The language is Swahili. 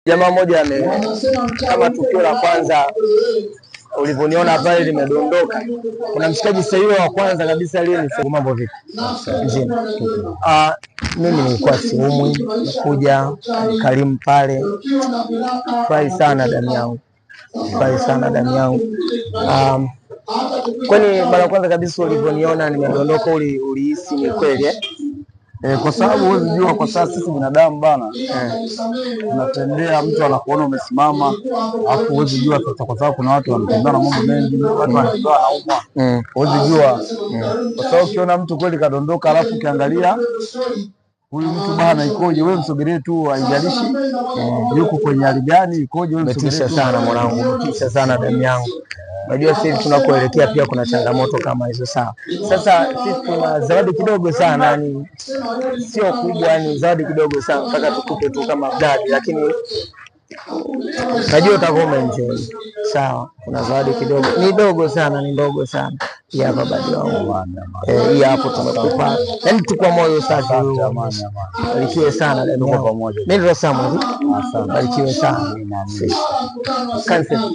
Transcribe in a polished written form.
Jamaa mmoja ame kama tukio la kwanza ulivyoniona pale limedondoka. Kuna mshikaji sasa hiyo wa kwanza kabisa lini mambo vipi? Mzima. Ah, mimi nilikuwa siumwi, kuja karimu pale. Furahi sana damu yangu. Furahi sana damu yangu. Kwani mara kwanza kabisa ulivyoniona nimedondoka ulihisi ni kweli eh? Kwa sababu huwezi jua, kwa sababu sisi binadamu bana tunatembea, mtu anakuona umesimama, alafu huwezi jua sasa, kwa sababu kuna watu wanatembea na mambo mengi, watu wanatembea wanaumwa, huwezi jua kwa sababu ukiona mtu kweli kadondoka, alafu ukiangalia huyu mtu bana ikoje, wewe msogelee tu, haijalishi yuko kwenye hali gani, ikoje, wewe msogelee Umetisha tu. sana mwanangu, umetisha sana damu yangu. Unajua sisi tunakoelekea pia kuna changamoto kama hizo, sawa. Sasa sisi tuna zawadi kidogo sana, yani sio kubwa, ni zawadi kidogo sana, nataka tukupe tu kama blood, lakini najua utakuwa umeenjoy. Sawa, kuna zawadi kidogo, ni dogo sana, ni ndogo sana. Hii hapa badi wangu, hii hapo tumekupa, yani tu kwa moyo safi. Barikiwe sana damu yangu. Pamoja. Mimi ndio Samuel. Barikiwe sana. Cancel.